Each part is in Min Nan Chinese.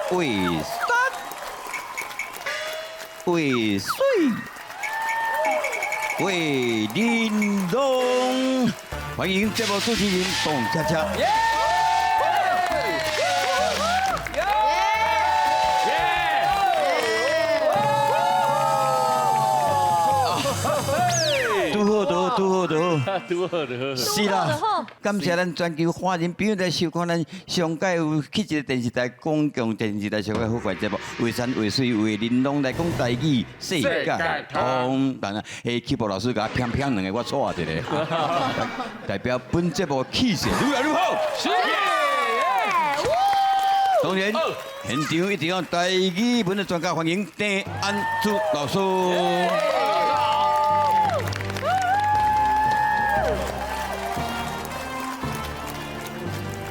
画山画水画玲珑，欢迎节目主持人董恰恰。拄好拄好拄好拄好，拄好拄好。是啦，感謝咱全球華人朋友來收看咱上屆有去一個電視台公共電視台上蓋好看節目，畫山畫水畫玲瑯來講台語世界通。當然，彼曲博老師共我偏偏兩個，我錯一個，代表本節目氣勢愈來愈好。是。當然，現場一定要台語文的專家，歡迎鄭安珠老師。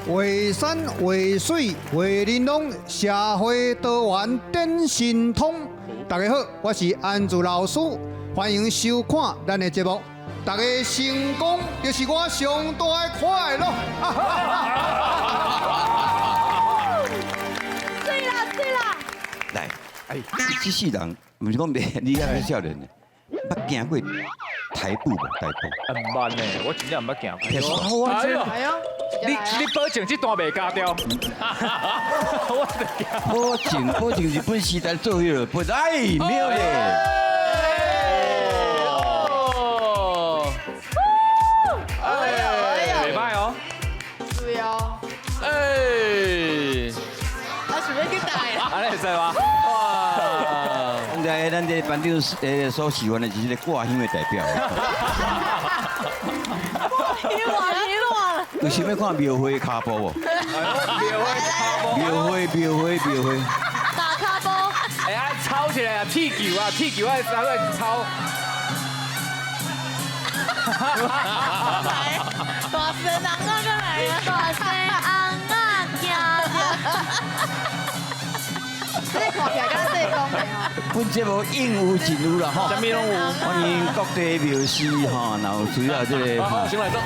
畫山畫水畫玲瑯，社會多元展神通。大家好，我是安珠老師，歡迎收看咱的節目。大家成功就是我上大的快樂。對啦對啦。來，哎，這世人毋是講你遐個少年的，捌行過台北無？台北？毋捌呢，我真正毋捌行過。哎呦，哎呦，你保證這段袂加掉？我保證保證日本時代做彼個，不哎，沒有咧。哦，哎袂歹哦。對哦。哎，啊，想欲去帶啦。按呢會使嗎？哇！現在咱這班長所喜歡的就是這個掛香的代表。有想欲看廟會跤步無？廟會廟會廟會。打跤步。哎，愛操起來啊！踢球啊，踢球愛愛操。大聲翁仔閣來啊！大聲翁仔行著。這看起來敢若說講的吼。本節目應有盡有啦吼，啥物攏有。歡迎各地廟師吼，若有需要這個。好，先來做。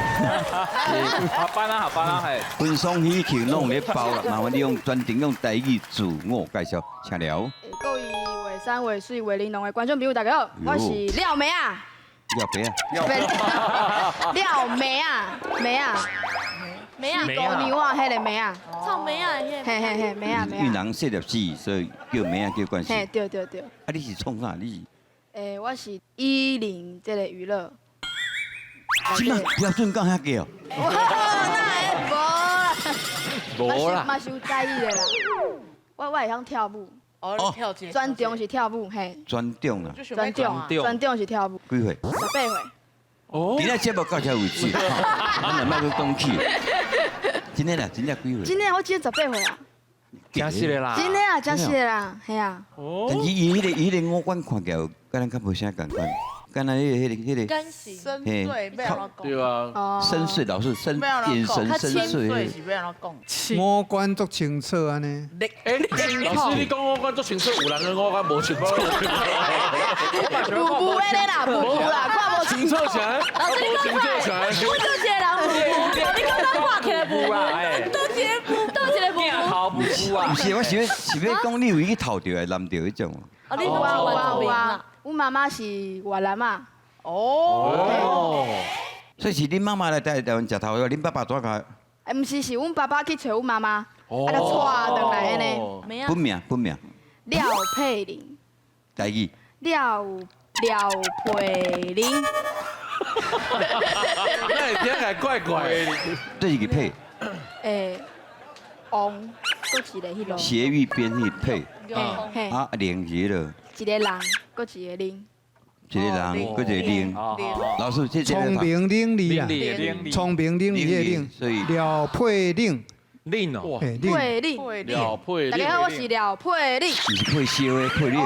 好班啊，好班啊，係。婚喪喜慶攏有咧包啦，麻煩你用專程用台語自我介紹，請聊。各位畫山畫水畫玲瑯的觀眾朋友，大家好，我是廖梅仔。廖梅仔。廖梅仔，梅仔。梅仔。姑娘啊，彼個梅仔。臭梅仔，彼個。嘿嘿嘿，梅仔梅仔。因人細粒子，所以叫梅仔叫關係。嘿，對對對。啊，你是創啥？你是？欸，我是一零這個娛樂。這馬標準講遐低哦？哇，哪會無啦？無啦。嘛是有在意的啦。我會曉跳舞。哦，跳這。專長是跳舞，嘿。專長啊。專長，專長是跳舞。幾歲？18歲。哦。今仔節目到這為止，咱就莫閣講起。真的啦，真正幾歲？真的，我今年18歲啊。真實的啦。真的啊，真實的啦，嘿啊。哦。但是伊彼個伊彼個五官看起來，佮咱較無啥仝款。敢若彼個彼個彼個。深邃，欲按怎講？對啊。深邃老師，深眼神深邃。是欲按怎講？五官足清楚按呢。欸，老師你講五官足清楚，有人的五官無清楚。無無的啦，無無啦，看無清楚啥？老師你講出來，我做一個人無無，你講咱看起來無無，倒一個無，倒一個無。頭無啊？毋是，我是欲是欲講你有去頭著來男著彼種。哦，你有啊有啊有啊，阮媽媽是越南仔。哦。所以是恁媽媽來台灣食頭路，恁爸爸怎個？欸，毋是，是阮爸爸去揣阮媽媽，啊，就帶轉來按呢。本名本名。廖佩玲。台語。廖佩玲。那會聽起來怪怪的。對一個佩。欸，王，閣一個彼囉。斜玉邊彼佩。嘿。啊，玲是彼囉。一個人，閣一個玲。一個人，閣一個玲。老師，這聰明伶俐啊，聰明伶俐的伶，所以廖佩玲。玲哦，佩玲，廖佩玲。大家好，我是廖佩玲。毋是配燒的佩玲。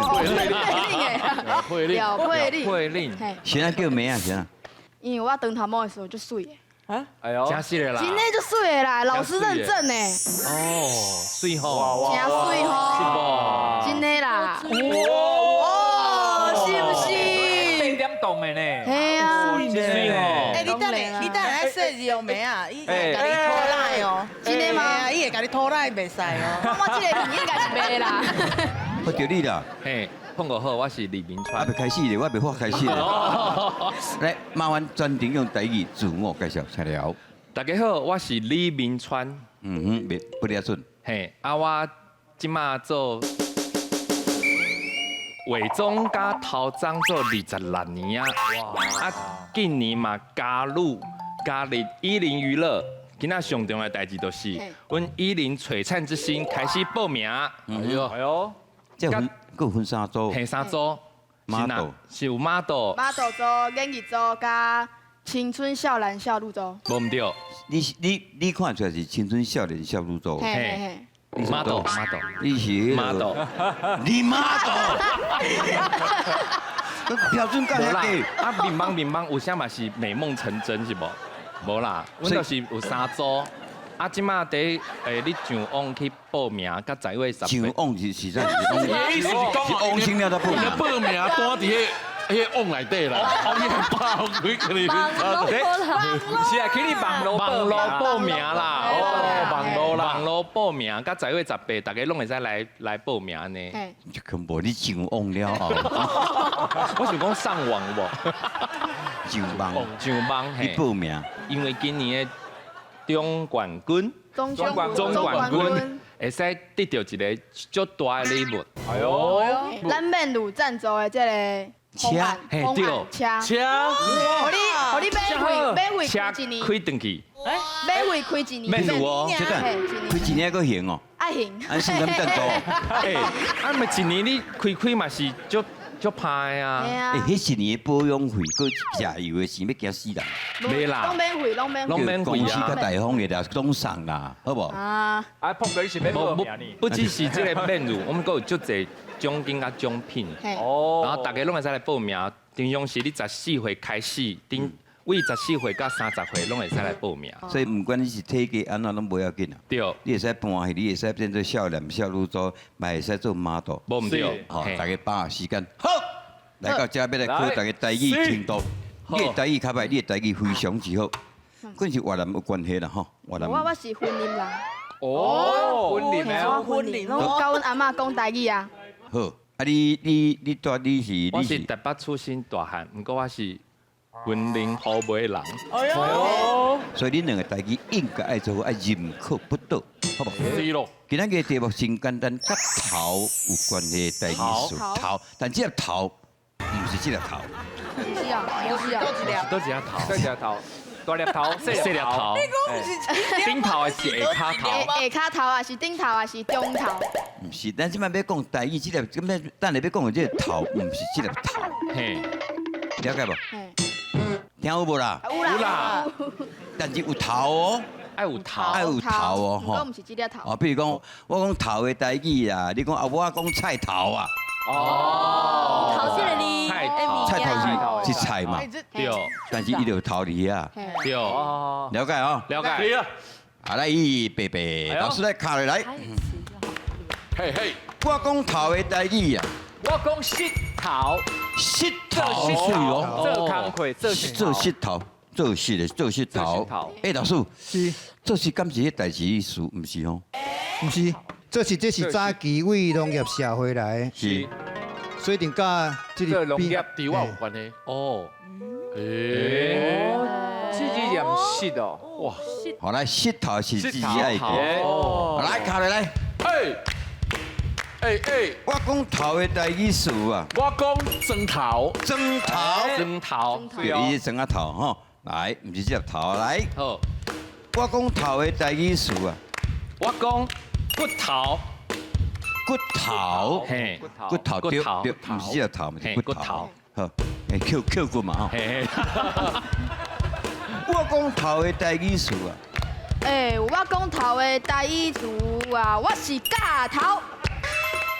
佩玲的。廖佩玲。佩玲。啥人叫名啊？啥？因為我長頭毛的時候足媠的。啊？哎呦，真實的啦。真的足媠的啦，老師認證的。哦，媠吼。真媠吼。是無？真的啦。哦，是毋是？八點動的呢。嘿啊。媠吼。欸，你等下，你等下愛說廖梅仔，伊會共你拖拉哦。真的嗎？伊會共共你拖奶袂使哦。我這個應該是袂啦。我著你啦。嘿，碰過好，我是李明川。還袂開始咧，我袂發開始咧。來，麻煩專程用台語自我介紹，請了。大家好，我是李明川。嗯哼，袂不離準。嘿，啊，我這馬做化妝佮頭鬃做26年啊。啊，近年嘛加入一零娛樂。今仔上重要的代誌就是，阮一零璀璨之星開始報名。哎喲，哎喲，這分閣分三組。嘿，三組。 model 是有 model。 model 組、演藝組佮青春少男少女組。無毋對。你看出來是青春少年少女組。嘿嘿嘿。 model model。你是 model。你 model。標準佮遐低。啊，面茫面茫，有啥嘛是美夢成真是無？無啦，阮就是有三組。啊，這馬佇你上網去報名，佮10月18。上網是是啥？意思是講王星了才報名。報名單佇彼網內底啦，網開去你。是啊，去你網路網路報名啦，哦，網路啦，網路報名，佮10月18，大家攏會使來報名呢。就恐怖，你上網了後，我想講上網無？上網，上網去報名，因為今年的總冠軍，總總冠軍會使得著一个足大的禮物。哎喲，咱免有贊助的這个車，嘿對，車，車，予你免費開一年，開轉去，免費開一年，免費哦，開一年閣行哦，愛行，按信咁贊助，欸，啊咪一年你開開嘛是足足歹啊！欸，彼一年的保養費，閣食油的錢，欲驚死人。袂啦，攏免費，攏免費。攏免費啊！公司較大方的啦，攏送啦，好無？啊！啊，碰哥你是欲報名呢？不只是這個免費，我們閣有足濟獎金佮獎品。哦。然後大家攏會使來報名，平常時你14歲開始，頂為14歲到30歲攏會使來報名。所以毋管你是體格按怎攏無要緊啊。對。你會使扮戲，你會使變做少年少女組，嘛會使做 model。無毋對。好，大家把握時間。好，來到這欲來考大家台語程度。你的台語較歹，你的台語非常之好。阮是越南有關係啦，吼，越南。我是雲林人。哦，雲林的。雲林，我佮阮阿嬤講台語啊。好，啊你住你是？我是台北出生大漢，毋過我是雲林虎尾人。哎喲，所以恁兩个台語應該愛做好，愛認可不倒，好無？是咯。今仔日題目真簡單，佮頭有關係的台語詞頭，但這粒頭毋是這粒頭。是啊，是啊，佗一粒頭？佗一粒頭？大粒頭，細粒頭。頂頭還是下跤頭？下跤頭還是頂頭還是中頭？毋是，咱這擺欲講台語，這粒咁欲等下欲講的這个頭，毋是這粒頭。嘿，了解無？聽有無啦？有啦。但是有頭哦，愛有頭，愛有頭哦，吼。毋是這粒頭。哦，比如講，我講頭的台語啦，你講啊，我講菜頭啊。哦。頭這個字。菜頭。菜頭是菜嘛？對。但是伊就有頭佇遐。對。了解哦。了解。啊來，伯伯，老師來敲落來。嘿嘿。我講頭的台語啊。我講膝頭。膝頭。是哦。做工課做做膝頭，做實的做膝頭。欸，老師，是做實敢是彼代誌意思？毋是哦。毋是，這是早期為農業社會來的。是。所以定佮這個農業佇我有關係。哦。欸。這字念膝哦。哇。好來，膝頭是字愛記。哦。來，敲落來。欸。欸欸，我講頭的台語詞啊。我講磚頭。磚頭。磚頭。對，伊是磚仔頭吼。來，毋是這粒頭來。好。我講頭的台語詞啊。我講骨頭。骨頭。嘿。骨頭對對，毋是這粒頭，是骨頭。好，欸，扣扣骨嘛吼。我講頭的台語詞啊。欸，我講頭的台語詞啊，我是角頭。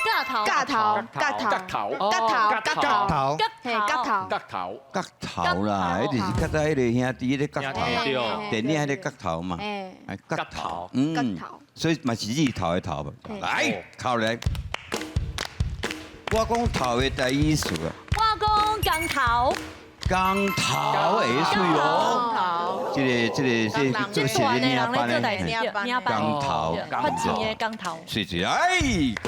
角頭，角頭，角頭，角頭，角頭，角頭，嘿，角頭，角頭，角頭啦，彼就是較早彼個兄弟彼个角頭，電影彼个角頭嘛，哎，角頭，嗯，所以嘛是日頭的頭。來，敲來，我講頭的台語詞啊，我講工頭，江頭會媠哦，這個寫的領班的，江頭，發錢的江頭，媠媠，哎，開。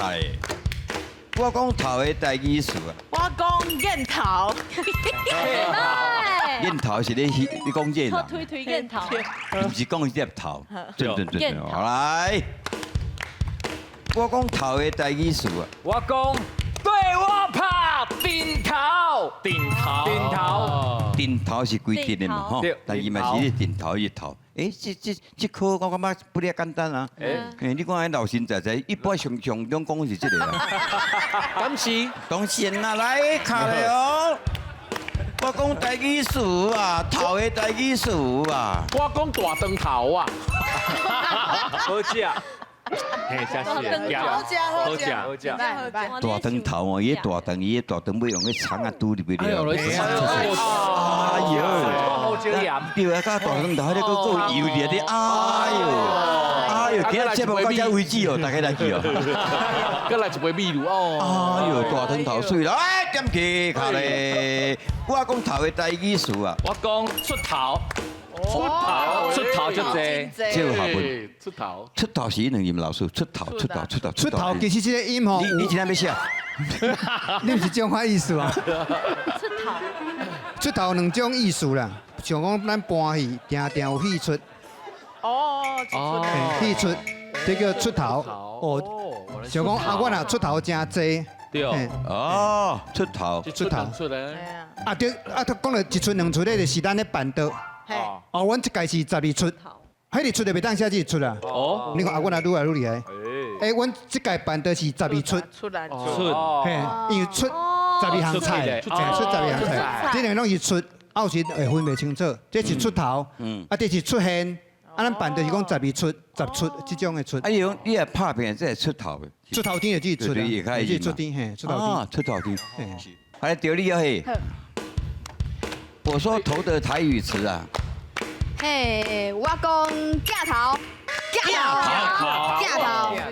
我講頭的台語詞啊，我講癮頭，癮頭是你你講這啦，推推癮頭，毋是講獵頭，對對對對，好來，我講頭的台語詞啊，我講對我拍頂頭，頂頭，頂頭，頂頭是規定的嘛，吼，但伊嘛是咧頂頭一頭。欸，這科我感覺不咧簡單啊！欸，你看彼老神在在，一般上上中講是這個啊。敢是？當先啊，來卡咧哦。我講台語詞啊，頭的台語詞啊。我講大腸頭啊。好食。嘿，謝謝。好食，好食，好食。大腸頭哦，伊大腸，伊大腸尾用彼腸仔拄入去了。哎呦，好少鹽。對啊，佮大腸頭，彼個閣有油佇咧，哎呦，哎呦，今日節目到這為止哦，大家來去哦。閣來一杯米露哦。哎呦，大腸頭媠啦，哎，點起卡咧。我講頭的台語詞啊。我講出頭。出頭，出頭就濟，這有學問。出頭，出頭是兩音老師，出頭，出頭，出頭，出頭其實這個音吼，你今天欲寫？你毋是這款意思啊？出頭，出頭兩種意思啦，像講咱搬戲，定定有戲出。哦，戲出，這叫出頭。哦，像講啊，我若出頭誠濟。對哦，出頭，出頭。啊對，啊他講了一出兩出咧，就是咱咧辦桌。哦，阮這屆是12出，彼個出就袂當寫這出啦。哦，你看啊，阮也愈來愈厲害。欸，阮這屆辦的是12出。出來出，嘿，因為出12項菜，出12項菜，這兩個攏是出，啊有時會分袂清楚。這是出頭，啊這是出現，啊咱辦的是講12出、10出這種的出。啊，你講你也拍片，這是出頭的。出頭天就這是出啊，這是出天嘿，出頭天。出頭天。來，著你啊嘿。我說頭的台語詞啊。嘿，我講鏡頭，鏡頭，鏡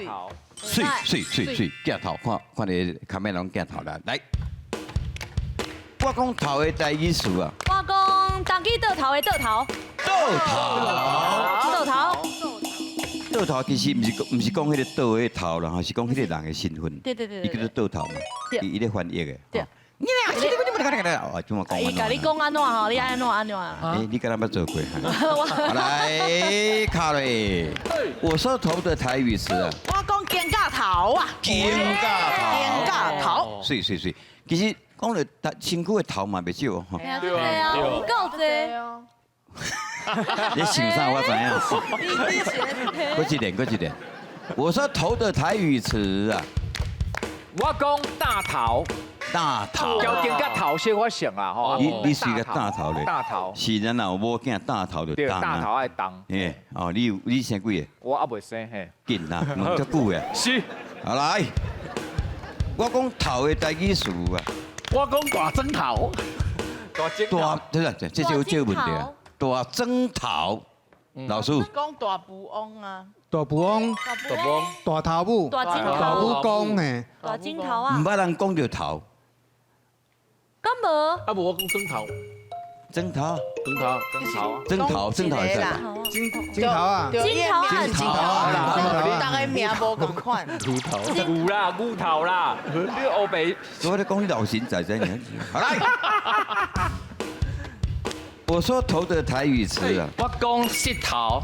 頭，媠媠媠媠，鏡頭，看看你卡咩人鏡頭啦，來，我講頭的台語詞啊。我講當機倒頭的倒頭。倒頭。倒頭。倒頭其實毋是講彼個倒的頭啦，是講彼個人的身份。對對對。伊叫做倒頭嘛，伊咧翻譯的。對。你哦，怎麼講？伊共你講按怎吼，你愛按怎按怎。欸，你敢若捌做過？好來，卡咧。我說頭的台語詞啊。我講肩胛頭啊。肩胛頭。肩胛頭。媠媠媠，其實講著身軀的頭嘛袂少吼。對啊，有夠濟哦。你想啥？我知影。閣一遍，閣一遍。我說頭的台語詞啊。我講大頭。大頭，交肩胛頭小可像啊吼。你是個大頭咧？大頭。是咱若有某囝大頭就重啊。大頭愛重。欸，哦，你有你生幾個？我猶未生嘿。緊啦，問足久的。是。好來，我講頭的台語詞啊。我講大枕頭。大枕頭。大，對對，這就這個問題啊。大枕頭，老師。講大富翁啊。大富翁，大富翁，大頭母，大枕頭，大母公嘿。大枕頭啊。毋捌人講著頭。敢無？啊無我講枕頭，枕頭，枕頭，枕頭，枕頭，枕頭會使吧？枕頭啊，枕頭啊，枕頭啊，逐个名無仝款。牛頭，牛啦，牛頭啦，你烏白。我咧講你老神在在，你好來。我說頭的台語詞啊，我講膝頭。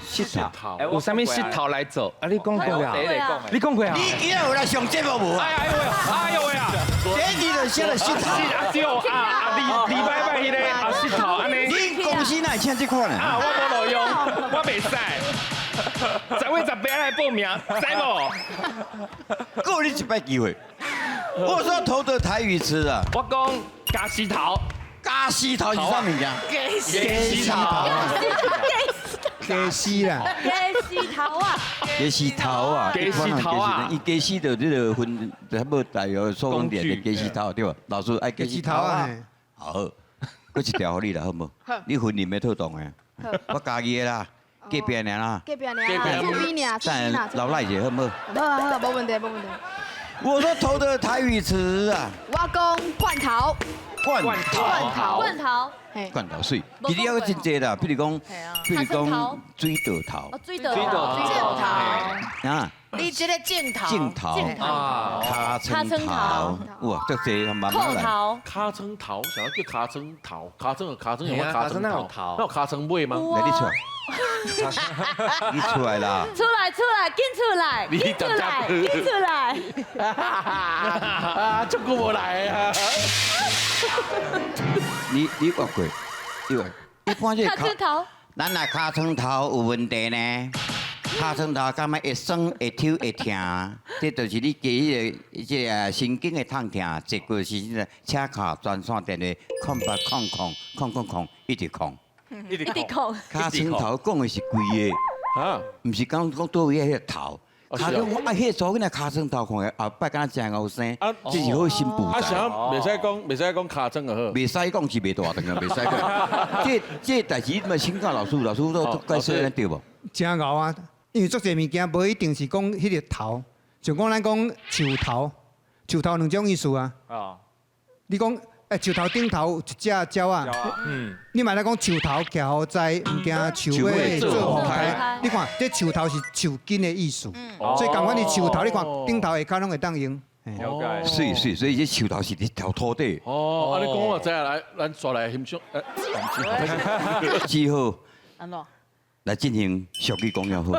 膝頭，有啥物膝頭來做？啊，你講過啊？你講過啊？你今日有來上節目無？哎呦喂，哎呦喂啊！第一就寫了膝頭。是啊，對啊，啊，禮拜拜彼个啊，膝頭按呢。恁公司哪會請這款的？啊，我無路用，我袂使。10月18來報名，知無？閣予你一擺機會。我說頭的台語詞啊，我講家私頭，家私頭是啥物件？家私頭。家私啦，家私頭啊，家私頭啊，家私頭啊，伊家私就這個分差不多大約手工店的家私頭對吧？老師愛家私頭啊，好，閣一條予你啦，好無？你分你沒妥當的，我家己的啦，隔壁爾啦，隔壁爾啦，厝邊爾，等下留來一下好無？好啊好，無問題無問題。我說頭的台語詞啊，我講罐頭。罐頭，罐頭，罐頭水，其實還有真濟啦，比如講，比如講水稻頭，水稻頭，水稻頭，啊，你這個鏡頭，鏡頭，尻川頭，哇，足濟，慢慢來。尻川頭，啥叫尻川頭？尻川有尻川有尻川頭，那有尻川尾嗎？來，你出來，你出來啦！出來出來，緊出來，緊出來，緊出來！啊，足久無來啊！你畫過，你畫，一般這尻川頭，咱若尻川頭有問題呢？尻川頭感覺會酸、會抽、會疼，這就是你加彼個這個神經的痛疼。坐過時陣，請敲專線電話0800 000 0一直空，一直空。尻川頭講的是規个，啊，毋是講講佗位彼個頭。尻川啊，彼個查某囡仔尻川頭看後擺敢若真𠢕生，這是好新婦。啊，啥？袂使講，袂使講尻川就好。袂使講是袂大腸啊，袂使講。這代誌嘛，請教老師，老師都解釋對無？真𠢕啊！因為足濟物件無一定是講彼個頭，像講咱講樹頭，樹頭兩種意思啊。你講樹頭頂頭有一隻鳥仔，你嘛來講樹頭徛予在，毋驚樹尾做風颱。你看這樹頭是樹根的意思，所以仝款的樹頭，你看頂頭下跤攏會當用。是是，所以這樹頭是佇條土底。哦，啊你講我知影，來，咱煞來欣賞。只好。按怎？來進行俗語講了好。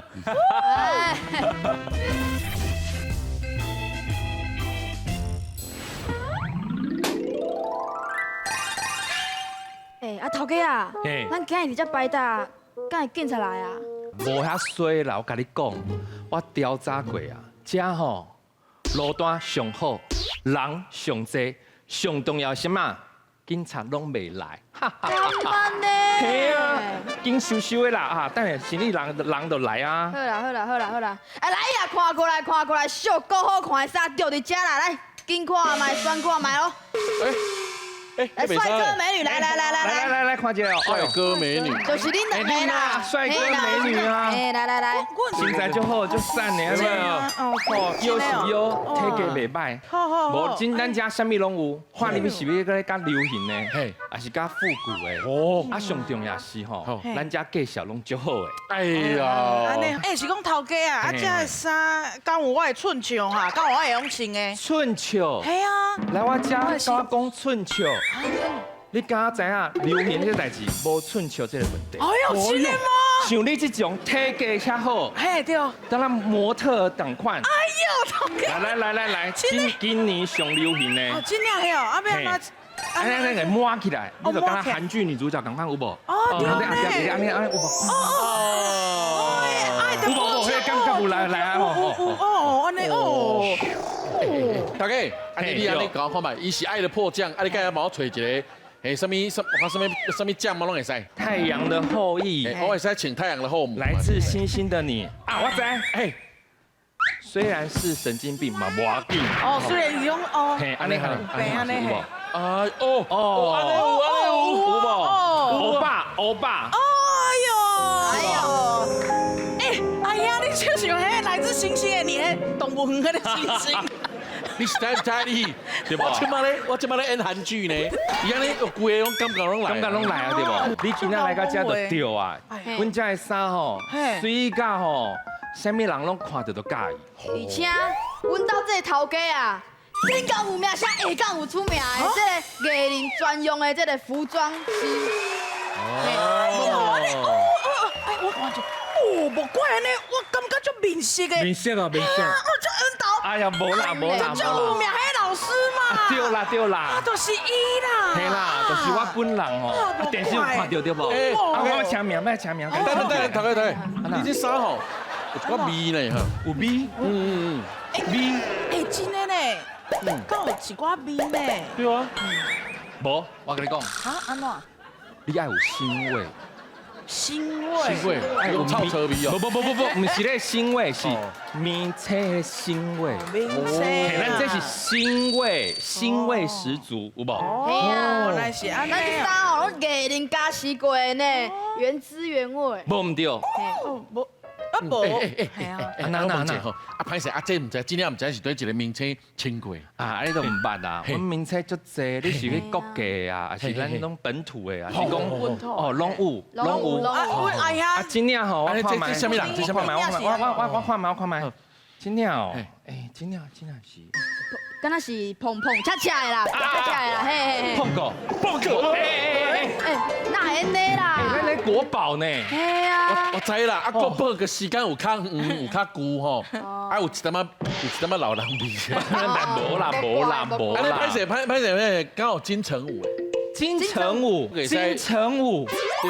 欸，啊頭家啊，咱今日佇遮擺搭，敢會警察來啊？無遐衰啦，我共你講，我調查過啊，遮吼路段上好，人上濟，上重要是啥物？警察攏袂來。敢按呢？嘿啊，緊收收的啦啊！等下生意人人就來啊。好啦好啦好啦好啦，哎來呀，看過來看過來，俗閣好看的衫著佇遮啦，來，緊看覓，選看覓囉。來，帥哥美女，來來來來來來來，看這個，帥哥美女，就是恁兩個啦，帥哥美女啊，哎，來來來，身材足好，足瘦的，有沒有？哦，腰是腰，體格袂歹，無真咱遮啥物攏有，看你們是欲閣咧較流行的，嘿，還是較復古的？哦，啊，上重要是吼，咱遮介紹攏足好的。哎呀，按呢，欸，是講頭家啊，啊，這个衫敢有我的寸尺哈？敢有我會用穿的？寸尺？嘿啊，來我遮佮我講寸尺。你敢知影流行這代誌無寸尺這个問題？哎呦，真的嗎？像你這種體格遐好，嘿對，當咱模特仝款。哎呦，頭家！來來來來來，今年上流行的。哦，真的嘿哦，啊欲按怎？按呢來抹起來，你就敢若韓劇女主角仝款有無？哦，對咧。按呢按呢有無？哦，哎，有無？無，彼感覺有來來啊！有有哦，按呢哦。大家，啊你按呢共我看覓，伊是愛的迫降，啊你敢會幫我揣一个？哎，啥物啥，我看啥物啥物醬嘛攏會使。太陽的後裔，我會使請太陽的後母。來自星星的你啊，我知。哎，雖然是神經病嘛，無要緊。哦，雖然是講哦，嘿，按呢按呢，按呢有無？啊哦哦，按呢有按呢有有無？歐巴歐巴。哎呦哎呦，哎，哎呀，你就像彼來自星星的你，彼動物園彼个星星。你實在毋知你，我這擺咧演韓劇呢，伊按呢規个攏感覺攏來，感覺攏來啊，對無？你今仔來到遮就對啊，阮遮的衫吼，媠甲吼，啥物人攏看著都佮意。而且，阮兜這个頭家啊，頂港有名，下港有出名的，這個藝人專用的這個服裝師。哎呦，哦哦，哎，我看著，哦，無怪按呢，我感覺足面熟的。面熟啊，面熟。哦，足緣投。哎呀，無啦無啦，足有名彼老師嘛。對啦對啦。啊，就是伊啦。嘿啦，就是我本人哦。啊，電視有看著對無？啊，我簽名，欲簽名。等等等，頭家頭家，你這衫吼有一寡味呢哈？有味？嗯嗯嗯。味。欸，真的呢，敢有一寡味呢？對啊。無，我共你講。啊，按怎？你愛有腥味。腥味，腥味，有臭臭味哦。不不不不不，毋是咧腥味，是名車的腥味。名車，咱這是腥味，腥味十足，有無？哦，原來是按呢。咱這衫哦，攏藝人加持過的呢，原汁原味。無毋對。哦，無。啊無，係啊，啊那那那，啊歹勢，啊這毋知，真正毋知是對一個明星穿過。啊，你都毋捌啊？阮明星足濟，你是去國際啊，還是咱攏本土的啊？是講哦，攏有，攏有。啊，阮阿兄啊，真正吼，我看覓，這啥物人？這啥物人？我看覓，我看覓，真正哦，欸，真正真正是。敢若是碰碰恰恰的啦，恰恰的啦，嘿嘿嘿。碰過，碰過，欸欸欸，哪會按呢啦？咱咧國寶呢？嘿啊！我知啦，啊國寶個時間有較遠，有較久吼，啊有一點仔，有一點仔老人味。無啦無啦無啦。歹勢歹歹勢咩？敢有金城武？金城武，金城武，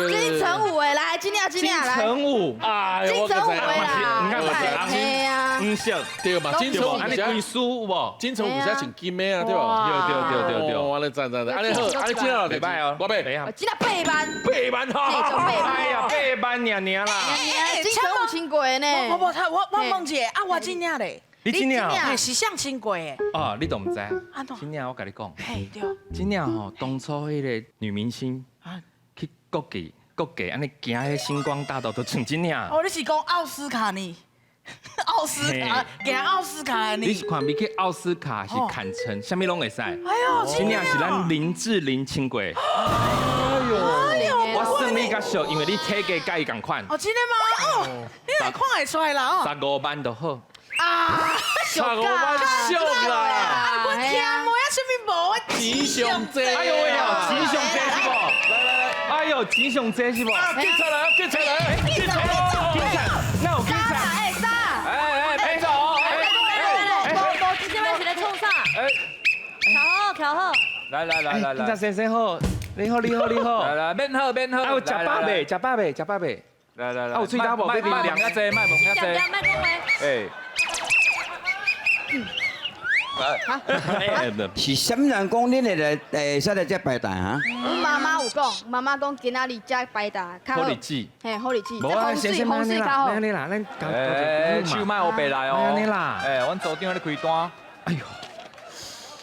金城武的來，今天今天來。金城武，金城武的啦，嘿啊，唔像，對嘛？金城武，按呢歸輸有無？金城武是穿金的啊，對無？對對對對對，我咧讚讚讚，按呢好，按呢今仔袂歹哦，我買，今仔8萬，8萬哈，哎呀，8萬爾爾啦，金城武穿過的呢？無無他，我問一下，啊我真正咧。你真正嘿是誰穿過的？哦，你都毋知。真正我共你講，嘿對。真正吼，當初彼個女明星去國際國際按呢行彼星光大道，都穿真正。哦，你是講奧斯卡呢？奧斯卡行奧斯卡呢？你是看伊去奧斯卡是坎城，啥物攏會使。哎呦，真正是咱林志玲穿過。哎呦，我算你較俗，因為你體格佮伊仝款。哦，真的嗎？哦，你來看會出來啦哦。15萬就好。啊！ 15萬俗啦！啊，我聽無啊，啥物無啊？錢上濟，哎呦喂呀，錢上濟是無？來來來，哎呦，錢上濟是無？啊，警察來，警察來，警察，警察，那有警察？哎，啥？哎哎，别走！哎哎，無無，這這擺是咧創啥？哎，徛好，徛好。來來來來來，警察先生好，你好你好你好。來來，免好免好。啊，有食飽未？食飽未？食飽未？來來來，啊有喙焦無？莫問遐濟，莫問遐濟。莫講話。哎。是啥物人講恁會來會使來遮擺台哈？阮媽媽有講，媽媽講今仔日遮擺台較好。好日子。嘿，好日子。無啊，先生，風水較好。按呢啦，咱欸，手莫烏白來哦。按呢啦。欸，阮組長咧開單。哎呦，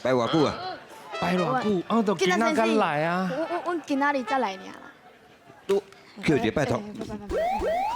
擺偌久啊？擺偌久？啊，都今仔才來啊。我阮今仔日才來爾啦。都叫一個拜託。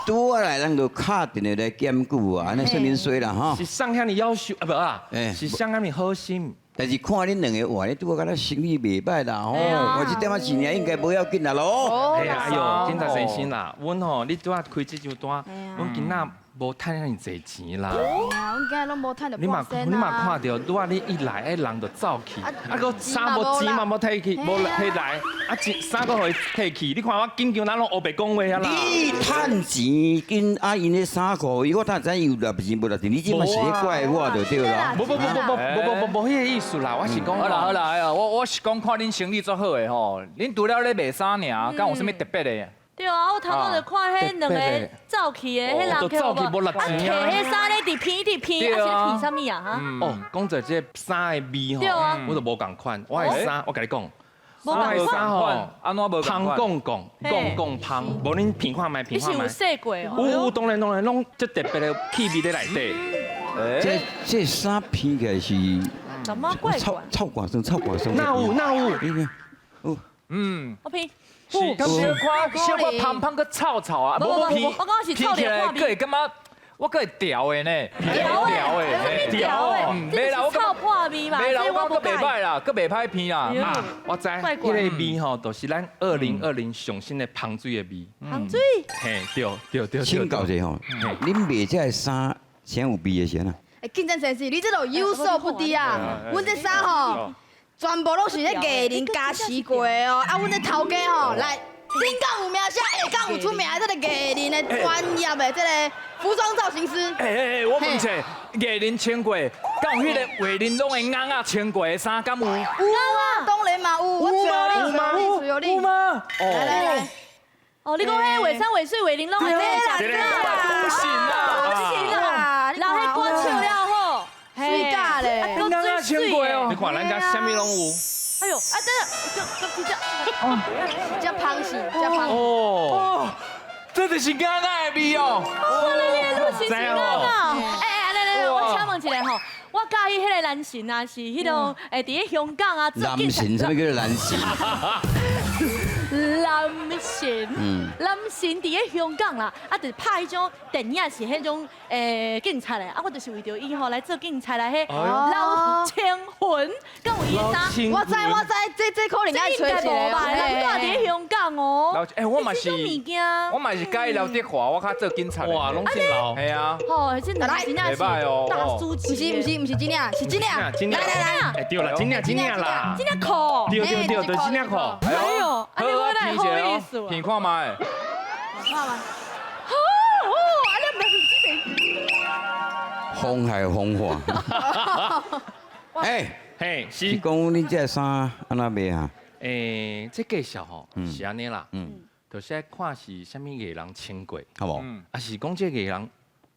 拄仔來，咱就敲電話來檢舉啊，按呢算恁衰啦吼。是啥遐爾夭壽啊？無啊，是啥遐爾好心。但是看恁兩個話，你拄仔敢若生意袂歹啦吼，我這點仔錢爾應該無要緊啦咯。哎呦，警察先生啦，阮吼，你拄仔開這張單，阮囡仔無趁遐爾濟錢啦。阮今日攏無趁著你嘛半你嘛仙啊。看著，拄仔你一來，彼人就走去，啊，閣衫無錢嘛無提去，無提來，啊，衫閣予伊提去，你看我緊張，咱攏烏白講話啊啦。你趁錢緊啊，𪜶的衫褲，伊我哪知伊有落錢無落錢？你這嘛是咧怪我就對啦。無無無無無無無無彼個意思啦，我是講。好啦好啦，哎呀，我是講看恁生意足好的吼，恁除了咧賣衫爾，敢有啥物特別的？對啊，我頭拄就看彼兩個走去的，彼人走去無落啊，錢啊提彼衫咧，佇鼻佇鼻，啊是咧鼻啥物啊？哈？哦，講到這衫的味吼，我就無仝款。我的衫，我共你講，我的衫吼，按怎無仝款？芳講講，講講芳，無恁闻看覓，闻看覓。你是有洗過哦？有，當然當然，攏足特別的氣味佇內底。這衫闻起來是怎麼怪怪？臭汗酸，臭汗酸。哪有哪有？有。嗯。我闻。是小可小可芳芳閣臭臭啊，無無，我講是臭起來，閣會感覺我閣會調的呢，調的，調的，袂啦，我臭破味嘛，袂啦，我講閣袂歹啦，閣袂歹鼻啦。啊，我知，彼個味吼，就是咱2020上新的芳水的味。芳水。嘿，對對對。請教一下吼，恁賣這个衫，啥有味的是按怎？欸，警察先生，你這都有所不知啊！阮這衫吼，全部攏是咧藝人加持過的哦。啊，阮這頭家吼，來頂港有名聲，下港有出名的這个藝人的專業的這个服裝造型師。欸欸欸，我問一下，藝人穿過，敢有彼个藝人攏會尪仔穿過的衫，敢有？有啊，當然嘛有。有嗎？有嗎？有嗎？來來來。哦，你講彼畫山畫水畫玲瓏的這個啦，都行啦，都行啦，人彼歌唱了好，水假咧，尪仔穿過哦。你看咱遮啥物攏有。哎呦，啊等等，就就這，哦，這芳是，這芳。哦，這就是尪仔的味哦。哇，你你是是尪仔。哎哎，來來來，我請問一下吼，我佮意彼個男神啊，是彼種會佇咧香港啊做男神，啥物叫做男神？男神，男神佇咧香港啦，啊，就是拍彼種電影是彼種警察的，啊，我就是為著伊吼來做警察來，彼老青魂，敢有伊的衫？我知我知，這可能愛揣一個吧？人住佇咧香港哦。欸，我嘛是，這種物件，我嘛是佮意劉德華，我較做警察。哇，攏真老。係啊。吼，這兩個真正是大師級。毋是毋是毋是這領，是這領。來來來。欸，對啦，這領這領啦。這領褲。對對對，就是這領褲。哎呦，按呢我來好意思啊。片看覓。看覓。好哦，按呢毋是這邊。風海風化。欸，嘿，是講恁這衫按怎賣啊？欸，這介紹吼是按呢啦，就是愛看是啥物藝人穿過，好無？啊是講這藝人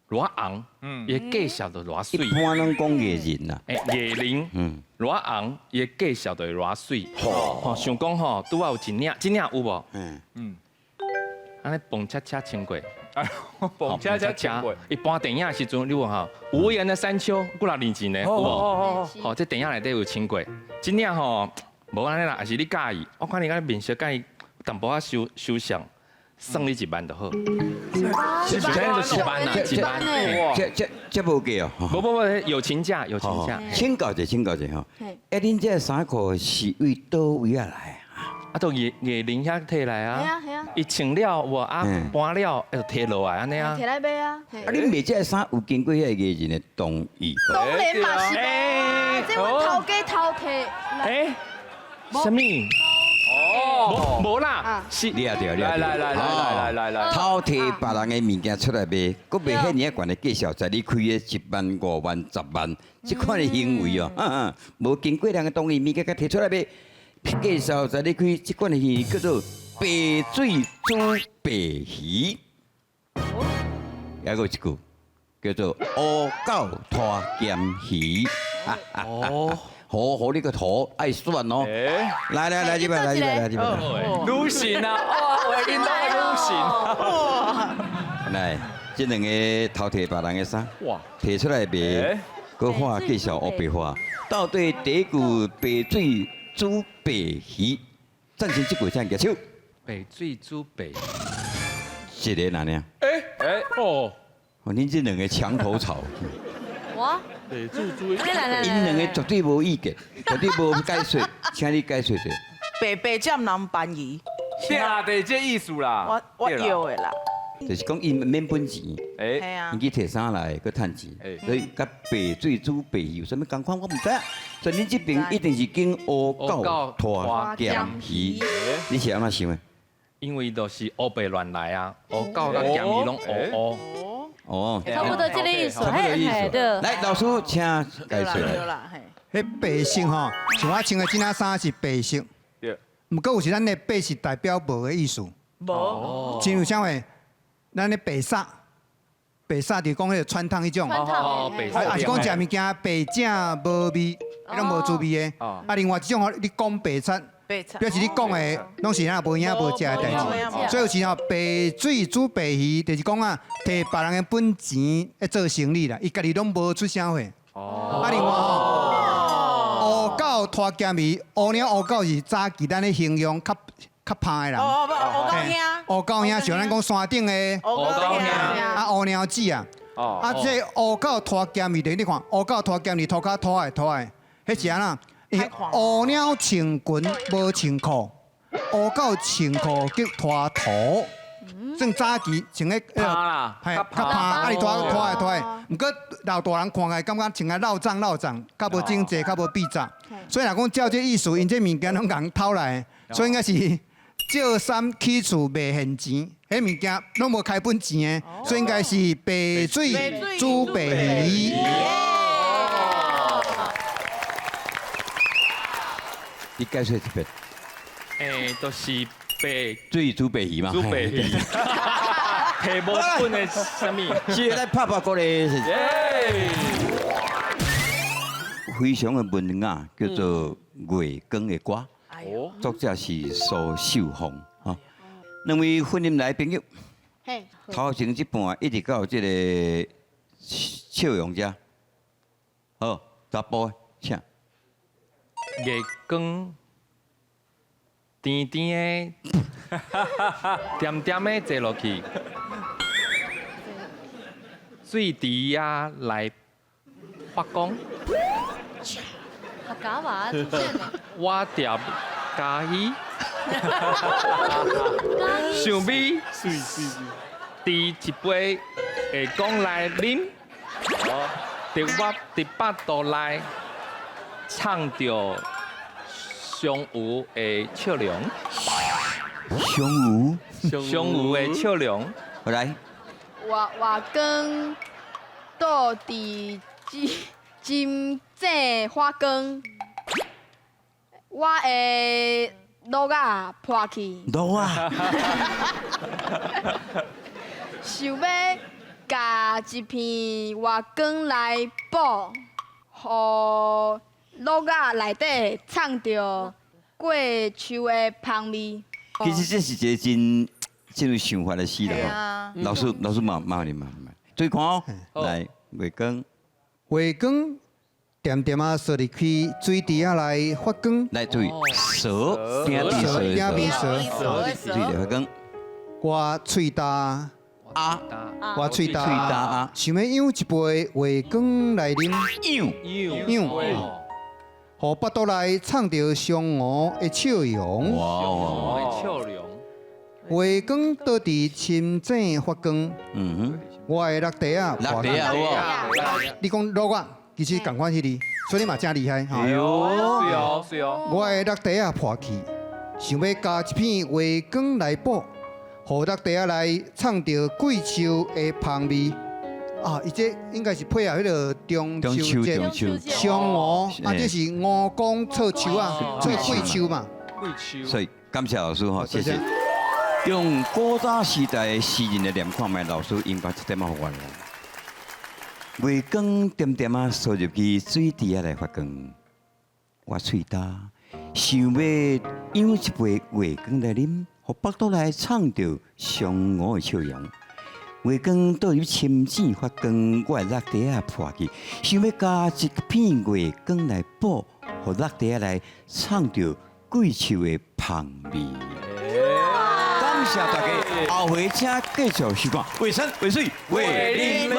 偌紅，伊的介紹就偌媠。一般攏講藝人啦，欸，藝人，偌紅，伊的介紹就會偌媠。吼，想講吼，拄仔有一領，這領有無？按呢蹦恰恰穿過。蹦恰恰穿過。伊搬電影的時陣，你有吼，無言的山丘，幾若年前的，有無？吼，這電影內底有穿過。這領吼，無按呢啦，抑是你佮意？我看你敢面色佮意淡薄仔收收相，算你1萬就好。是這就1萬啦，1萬。這無價哦。無無無，友情價，友情價。請教者，請教者吼。欸，恁這衫褲是為佗位仔來？啊，都藝藝人遐提來啊。係啊係啊。伊穿了無啊，搬了就提落來按呢啊。提來賣啊。啊，恁賣這个衫有經過遐個藝人的同意？當然嘛是無，這阮頭家偷提。欸，啥物？哦，無啦，是。你也對，你也對。來來來來來來。偷提別人的物件出來賣，閣賣遐爾仔懸的價數，在你開个1萬、5萬、10萬，這款的行為哦，無經過人的同意，物件閣提出來賣，介紹在你開這款的行為叫做白水煮白魚。還閣有一句叫做烏狗拖鹹魚。哦。好好你個頭愛選哦！來來來，這邊來這邊來這邊。女神啊！哇，我見到女神。來，這兩個偷提別人的衫，提出來賣，閣畫介紹烏白話，到底第一句白水煮白魚，贊成這句請舉手。白水煮白魚，一个哪呢？欸欸哦，恁這兩個牆頭草。我。對，煮煮。𪜶兩個絕對無意見，絕對無解說，請你解說者。白白佔人便宜。對啦，就是這意思啦。我要的啦。就是講伊免本錢，伊去提衫來，閣趁錢，所以佮白水煮白魚有啥物仝款，我毋知影。所以恁這邊一定是揀烏狗拖鹹魚，你是按怎想的？因為就是烏白亂來啊，烏狗佮鹹魚攏烏烏。哦，差不多這個意思，差不多意思。來，老師請解說。彼白色吼，像我穿的這領衫是白色，毋過有時咱的白是代表無的意思。無。親像啥物？咱的白衫，白衫就是講彼个穿燙彼種。哦，白啊，是講食物件白正無味，彼攏無滋味的。啊，另外一種吼，你講白賊。表示你講的攏是啥無影無跡的代誌，所以有時吼白水煮白魚，就是講啊，提別人的本錢咧做生意啦，伊家己攏無出啥貨。哦。啊，另外吼，烏狗拖鹹魚，烏貓烏狗是早期咱咧形容較較歹的人。哦哦，烏狗兄。烏狗兄像咱講山頂的。烏狗兄。啊，烏貓子啊。哦。啊，這烏狗拖鹹魚，你看烏狗拖鹹魚，塗跤拖的拖的，彼是按怎？烏貓穿裙無穿褲，烏狗穿褲叫拖塗，算早期穿咧，嘿，較歹，啊，伊拖拖的拖的，毋過老大人看起來感覺穿來落髒落髒，較無整齊，較無比雜。所以若講照這意思，𪜶這物件攏共偷來，所以應該是借衫起厝賣現錢，彼物件攏無開本錢的，所以應該是白水煮白魚。你解釋一遍。欸，就是白水煮白魚嘛。煮白魚。提無本的啥物？是來拍拍鼓咧。非常的文雅，叫做《月光的歌》，作者是蘇秀鳳。吼，兩位婚姻來朋友，頭前這半一直到這個笑容遮，好，查埔，請。月光，甜甜的，恬恬的坐落去，水池仔來發光。客家話出現了。我踮嘉義，想欲斟一杯月光來啉，佇我佇腹肚內藏著上有的笑容，上有，上有的笑容。好來，月月光倒佇深深井發光，我的鹿仔破去，鹿仔，想欲共一片月光來補，予鹿仔內底藏著桂樹的芳味。其實這是一個真真有想法的詩啦。老師，老師麻麻煩你麻煩。注意看哦，來月光，月光恬恬仔踅入去水池仔內發光。來注意，踅，鼎邊踅，鼎邊踅，水池發光。我喙焦啊，我喙焦啊，想欲飲一杯月光來啉，飲飲，予腹肚內藏著雙鵠的笑容。哇，笑容。月光倒佇深井發光，嗯哼，我的落地仔，落地仔有無？你講鹿仔，其實仝款彼个，所以你嘛真厲害吼。是哦，是哦。我的落地仔破去，想欲共一片月光來補，予落地仔內藏著桂樹的芳味。啊，伊這應該是配合彼个中秋節，雙鵠啊，這是吳公錯樹啊，錯桂樹嘛。桂樹。所以感謝老師吼，謝謝。用古早時代詩人來念看覓，老師應該一點仔予我。月光恬恬仔踅入去水池仔來發光，我喙焦，想欲飲一杯月光來啉，予腹肚內藏著雙鵠的笑容。月光倒入深井發光，我的落地仔破去，想欲共一片月光來補，予落地仔內藏著桂樹的芳味。感謝大家，後回請繼續收看《畫山畫水畫玲瑯》。